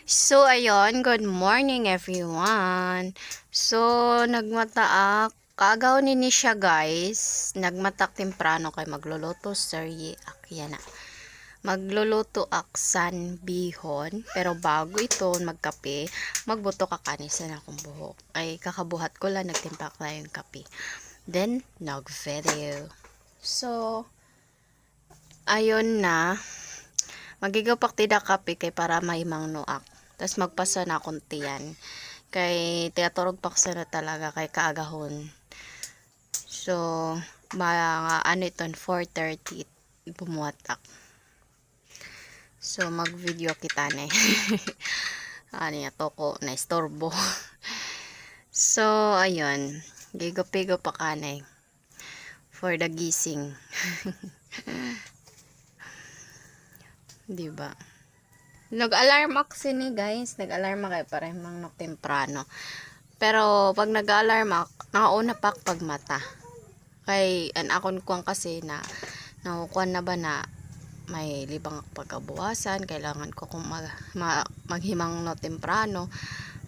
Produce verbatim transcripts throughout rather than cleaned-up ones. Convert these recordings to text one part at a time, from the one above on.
So, ayun, good morning, everyone. So, nagmata ak, kaagahon ini siya, guys. Nagmata ak temprano kay magluluto, Sir Yi ak yana. Magluluto ak san bihon, pero bago iton magkape, magbutok ak anay san akon buhok. Ay, kakabuhat ko la, nagtimpla ak la hin kape. Then, nag-video. So, ayun na. Maghigop ak dida kape kay para mahimangno ak. Tas magpasa na akon tiyan. Kay tiyaturog pa ak sana talaga kay kaagahon. So, mga ano iton, four thirty, bumuhat ak. So, mag-video kita anay. Ano niya to ko, naistorbo. So, ayun. Gigop-higop ak anay. For the gising. Di ba? Nag-alarm ak sini, guys. Nag-alarm ak kay para himangno ak temprano. Pero pag nag-alarm ak, nakauna pa ak pagmata. Kay an akon kuan kasi na, nakukuan na ba na may libang ak pagkabuwasan, kailangan ko kung mag-, ma-, maghimangno temprano.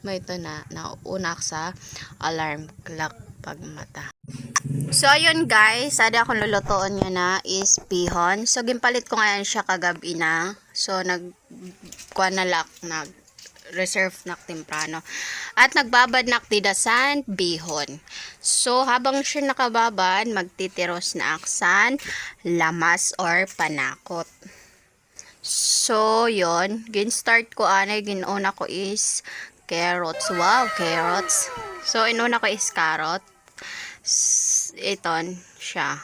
May ito na, nauna ak sa alarm clock pagmata. So, ayun guys, adi akon lulutoon yana is bihon. So, ginpalit ko ngay-an siya kagab-i na. So, nag-, kuan na la ak, nag-reserve na ak temprano. At nagbabad na ak dida san bihon. So, habang siya nakababad, magtitiros na ak san lamas or panakot. So, yun. Gin-start ko anay, gin-una ko is carrots. Wow, carrots. So, inuna ko is carrot. S-, iton siya.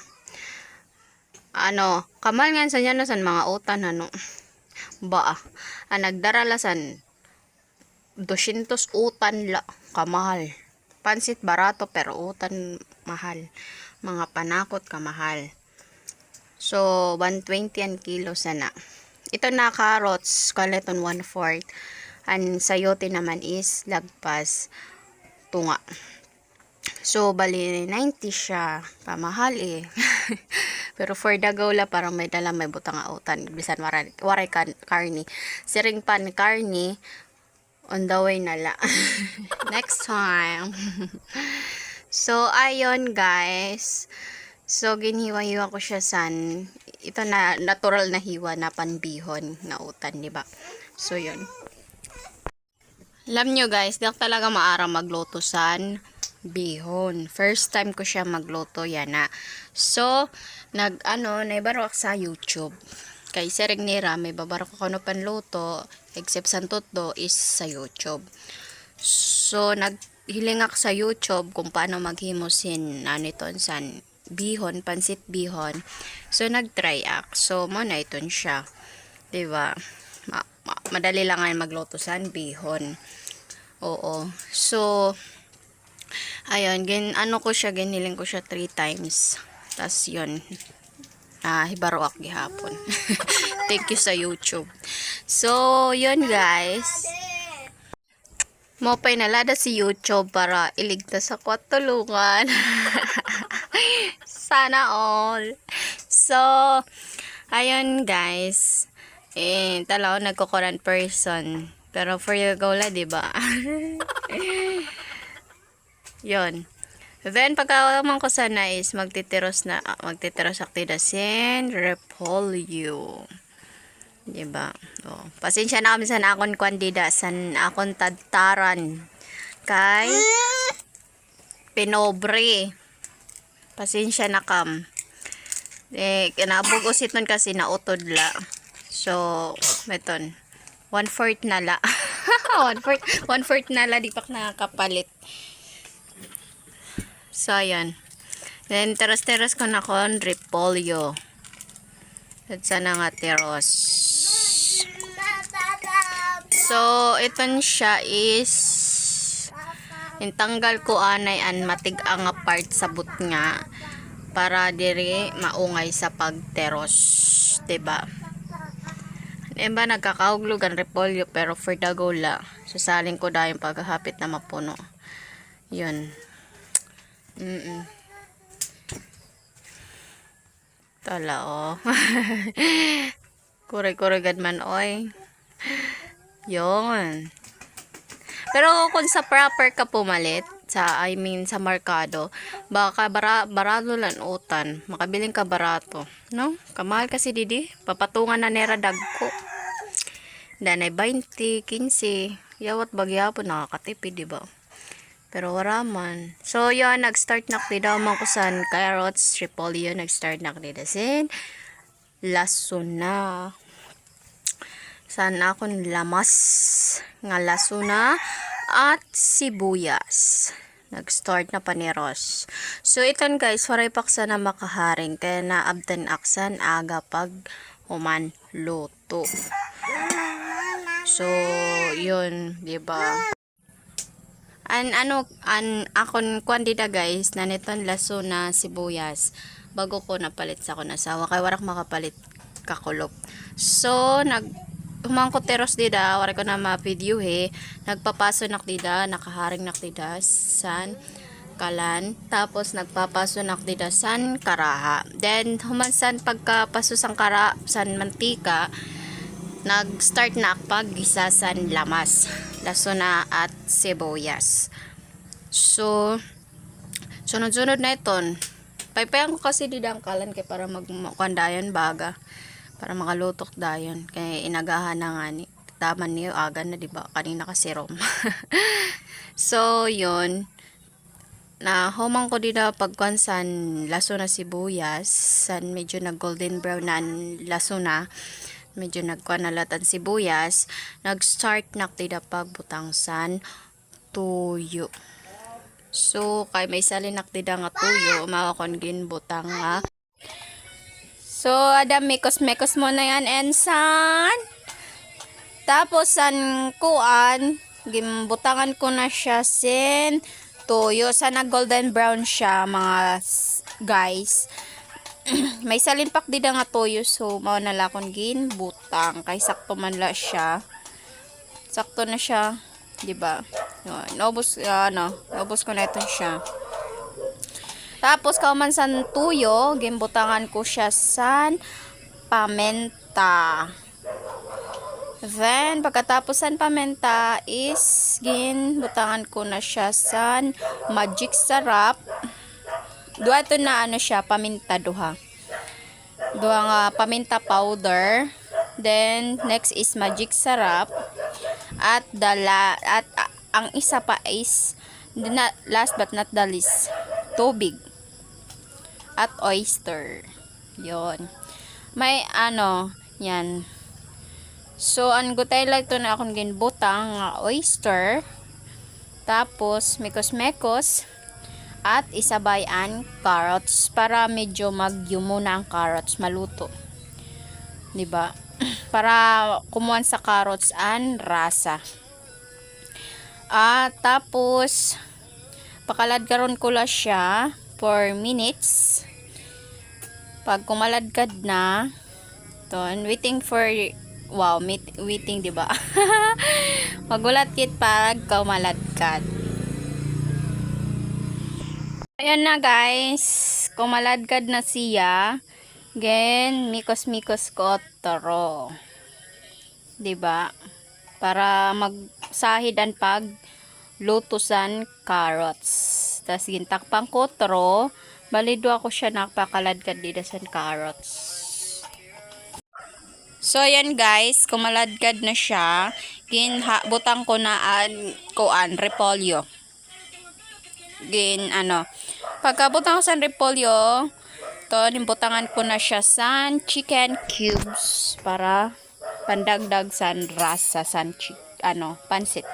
Ano, kamahal ngay-an san yana san mga utan, ano. Ba, ah, nagdara la san dosyentos utan la, kamahal. Pansit barato, pero utan mahal. Mga panakot kamahal. So, one twenty an kilo sana. Ito na carrots, kuan la iton one-fourth. An sayote naman is lagpas tunga. So, bali, ninety siya. Pamahal, eh. Pero for Dagaw la, parang may dala, may butang nga utan. Bisan waray, waray kan-, karne. Siring pan karne, on the way na la. Next time. So, ayun, guys. So, ginhiwa-hiwa ko siya san, ito na, natural na hiwa na panbihon nga utan, di ba? So, yun. Alam nyo, guys, di ak talaga maaram magluto san bihon. First time ko siya magluto yana. So, nag, ano, nahibaro ak sa YouTube. Kay siring nira, may babaro ko kuno panluto, except san tutdo is sa YouTube. So, naghiling ak sa YouTube kung paano maghimo sin, ano iton, san bihon, pansit bihon. So, nag-try ak. So, mao na iton siya. Di ba? Ma-, ma-, madali la ngay-an magluto san bihon. Oo. So, ayun, gin-, ano ko siya, ginhiling ko siya three times. Tas yun, ah, hibaro ak gihapon. Thank you sa YouTube. So, yun guys. Maupay na la ada si YouTube para iligtas ako at tulungan. Sana all. So, ayun guys. Eh, talaw nagkukuran person. Pero for you, go la, di ba? Yun. Then, pagkahuman ko sana is magtitiros na, ah, magtitiros ak dida sin repolyo. Di ba? Oh, pasensya na kami san akon kuan dida, san akon tadtaran. Kay pinobre. Pasensya na kam. Eh, kinabug-os iton kasi nautod la. So, meton. One-fourth na la. One-fourth, one-fourth na la, di pa ak nakakapalit. So, ayan. Then, tiros-tiros ko na kon repolyo. At sana nga tiros. So, iton siya is intanggal ko anay an matig-a nga part sa butnga para diri maungay sa pagtiros, di ba? Iba nagkakauglog an repolyo, pero for the goal la. Sasalin ko dayon paghahapit na mapuno. Yun. Mm-mm. Tala, oh. Kuray-kuray gad man, oy. Yun. Pero kung sa proper ka pumalit, sa, I mean, sa merkado, baka bara-, barato la an utan. Makabilin ka barato, no? Kamahal kasi didi, papatungan na nira dagko. Danay baynte, kinse, yawat ba gihapon, nakakatipid, di ba? Pero wara man. So, yun, nag-start na ak dida, human ko san carrots, repolyo, nag-start na ak dida sin lasuna. San akon lamas nga lasuna at sibuyas. Nag-start na paniros. So, iton guys, waray pa ak sana makaharing, kaya naabtan ak san aga paghuman luto. So, yun, di ba? An ano, an akon kuan dida, guys, naniton lasuna, sibuyas. Bag-o ko napalit sa akon asawa, kay wara ak makapalit kakulop. So, nag-, human ko tiros dida, waray ko na ma-videohi. Nagpapaso na ak dida, nakaharing na ak dida san kalan. Tapos, nagpapaso na ak dida san karaha. Then, human san pagkapaso san kara-, san mantika, nag-start na ak paggisa san lamas, lasuna at sibuyas. So, sunod-sunod na iton. Paypayan ko kasi dida an kalan kay para mag-, kuan dayon baga. Para makaluto ak dayon. Kay inagahan na ngani. Taman niyo, aga na, di ba? Kanina kasi rom. So, yun. Nahuman ko dida pagkuan san lasuna, sibuyas, san medyo nag-golden brown na an lasuna, medyo nagkuan na la it an sibuyas, nag-start na ak dida pagbutang san tuyo. So, kay may salin ak dida nga tuyo, mao akon ginbutang nga So, ada, mekos-mekos mo na yan, Ensan. Tapos, san kuan, ginbutangan ko na siya sin tuyo. San nag-golden brown siya, mga s-, guys. May salin pa ak dida nga tuyo, so, mao na la akon ginbutang. Kay sakto man la siya. Sakto na siya. Di ba? Yun. Naubos, ah, ano, naubos ko na ito siya. Tapos, kahuman san tuyo, ginbutangan ko siya san paminta. Then, pagkatapos san paminta is, ginbutangan ko na siya san Magic Sarap. Duha ito na, ano siya, paminta, duha. Duha nga paminta powder. Then, next is Magic Sarap. At the la-, at, ah, ang isa pa is, the na-, last but not the least, tubig. At oyster. Yon. May ano, yan. So, an gutay la ito na akon ginbutang nga oyster. Tapos, mekos-mekos. At isabay an carrots para medyo magyumo na an carrots, maluto. Di ba? Para kumuan sa carrots an rasa. Ah, tapos, pakaladkaron ko la siya for minutes. Pag kumaladkad na, ton, waiting for, wow, mit-, waiting, di ba? Maghulat kit pag kumaladkad. Ayan na, guys, kumaladkad na siya. Then, mikos-mikos ko otro. Di ba? Para magsahid an pagluto san carrots. Tas gintakpan ko otro, bali duha ko siya nakapakaladkad dida san carrots. So, ayan guys, kumaladkad na siya. Ginha-, butang ko na an kuan, repolyo. Gin, ano, pagkabutang ko san repolyo, ton, ginbutangan ko na siya san chicken cubes para pandagdag san rasa san chi-, ano, pansit.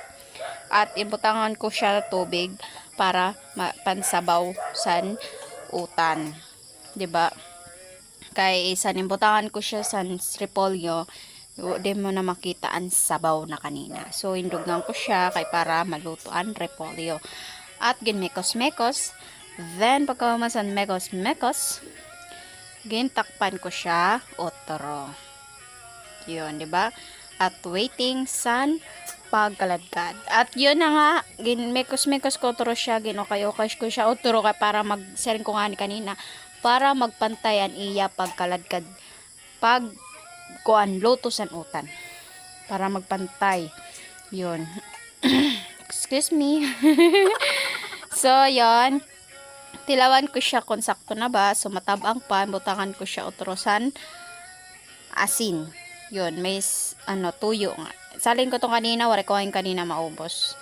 At ginbutangan ko siya tubig para ma-, pansabaw san utan. Di ba? Kay san ginbutangan ko siya san repolyo, di mo na makita an sabaw na kanina. So, hindugan ko siya kay para maluto an repolyo. At ginmekos-mekos. Then, pagkahuman san mekos-mekos, gintakpan ko siya otro. Yun, di ba? At waiting san pagkaladkad. At yun na nga, ginmekos-mekos ko otro siya, ginukay-ukay ko siya otro kay para mag-, siring ko ngani kanina, para magpantay an iya pagkaladkad. Pag, kuan, luto san utan. Para magpantay. Yun. Excuse me. So, yun. Tilawan ko siya kung sakto na ba. So, matab-ang pa. Butangan ko siya utro san asin. Yun, may s-, ano, tuyo nga. Salin ko 'to kanina, waray ko kanina maubos.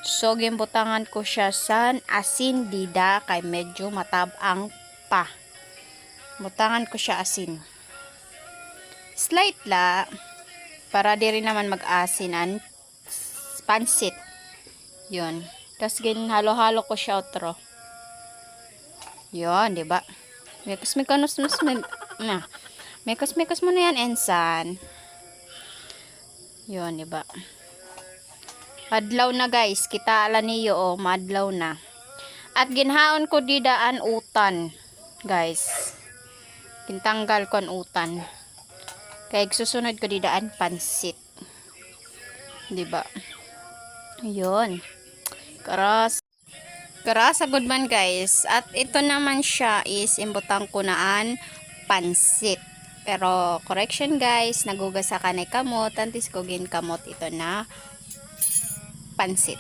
So, ginbutangan ko siya san asin dida kay medyo matab-ang pa. Butangan ko siya asin. Slight la, para diri naman mag-asin an pansit. Yun. Tas ginhalo-halo ko siya utro. Yun, di ba? Mekos-mekos, mekos-mekos, na. Mekos-mekos mo na yan, ensan. Yun, di ba? Adlaw na, guys. Kita la niyo, oh, maadlaw na. At ginhaon ko dida an utan, guys. Gintanggal ko an utan. Kay igsusunod ko dida an pansit. Di ba? Yun. Karas. Karasa gud man, guys. At ito naman siya is imbutang ko na an pansit. Pero correction, guys, naghugas ha kanay kamot, antes ko ginkamot ito na pansit.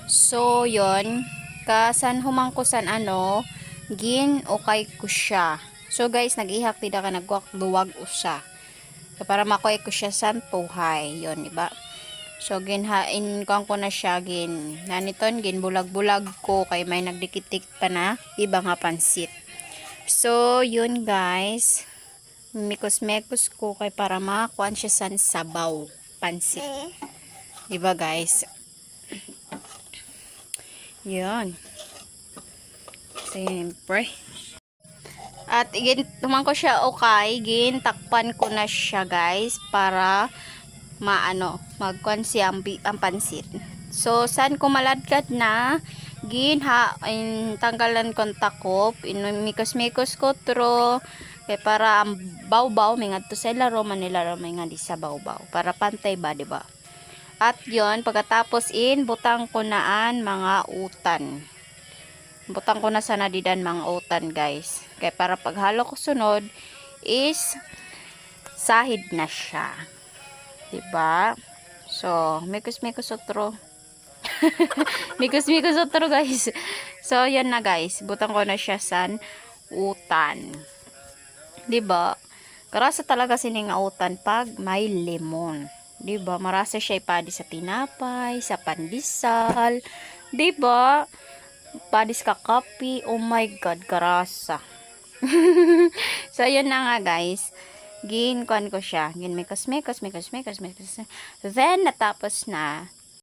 So, yun. Kasan human ko san ano, gin-ukay ko siya. So, guys, nag-ihak dida ka nagwak duwag usa. So, para makuha ko siya san tuhay. Yun, di ba? So, ginha-, in, kuan ko na siya, gin, naniton, ginbulag-bulag ko, kay may nagdikit-dikit pa na iba nga pansit. So, yun, guys. Mekos-mekos ko kay para makuan siya san sabaw, pansit. Di ba, guys? Yun. Siyempre. At igin-, human ko siya ukay, gintakpan ko na siya, guys, para maano, magkuan siya ang bi-, ang pansit. So, san ko maladkad na, ginha-, in, tanggalan ko an takop, in, mikos-mikos ko utro, kay para ang bawbaw, may ngadto sa ilarom, an ilarom may ngadi sa bawbaw. Para pantay ba, di ba? At yun, pagkatapos in, butang ko na an mga utan. Butang ko na sana dida an mga utan, guys. Kay para paghalo ko sunod is sahid na siya. Diba? So, mikos-mikos utro. Mikos-mikos utro, guys. So, yan na, guys. Butang ko na siya san utan. Diba? Karasa talaga sini nga utan pag may lemon. Di ba? Marasa siya ipadi sa tinapay, sa pandesal. Di ba? Padi sa kakape. Oh my God, karasa. So, yun na nga, guys. Gin, kuan ko siya. Gin, mikos, mikos, mikos, mikos, mikos. Then, natapos na,